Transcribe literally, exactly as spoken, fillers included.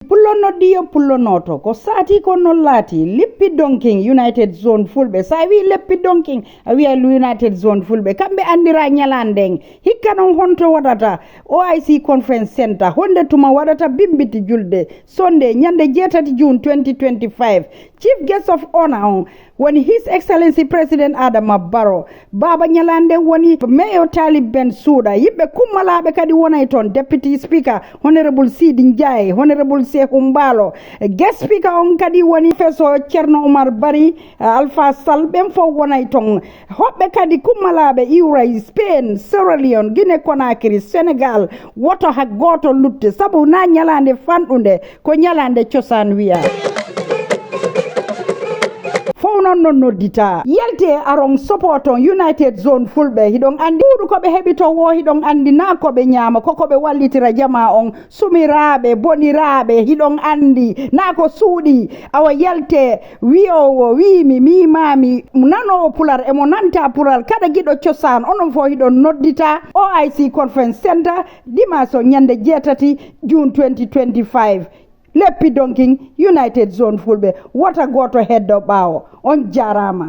Pullo noddi yo pullo nooto, ko saati ko noon laati. Leppi Donkin, United Zone Fulɓe. So a wii Leppi Donkin, a wiya United Zone Fulɓe. Kamɓe anndira ñalaande nden. Hikka noon honto waɗata? O I C Conference Center. Honde tuma waɗata? Bimbiti julde. Sonde, ñande jeetati June twenty twenty-five. Chief Guest of Honor on woni His Excellency President Adama Barrow. Baaba ñalaande woni Mayor Talib Bensouda. Yimɓe kummalaaɓe kadi wonay toon. Deputy Speaker, Honorable Sidi Ndiaye, Honorable Sekou Mbalo. Guest Speaker on kadi woni Professor Thierno Omar Barry, Alpha Sall, ɓen fof wonay toon. Hoɓɓe kadi kummalaaɓe iwray Spain, Sierra Leone, Guinée Conakry, Sénégal. Woto hay gooto lutte, sabu na ñalaande fanɗunde, ko ñalaande cosaan wiya. Fof noon no noddita. Yelte aron sopo toon United Zone Fulɓe. Hiɗon anndi suudu ko ɓe heɓi toon woo, hiɗon anndi na ko ɓe ñaama, ko ko ɓe wallitira jamaa on. Sumiraaɓe, boniraaɓe, hiɗon anndi na ko suuɗi. Awa yelte wiyoowo wiimi, miimaami, nanoowo pular, emo nanta pular, kala giɗo cosaan, onon fof hiɗon noddita O I C Conference Center, dimanche o ñande jeetati June twenty twenty-five. Leppi Donkin, United Zone Fulɓe, wota gooto heddo ɓaawo. On jaaraama.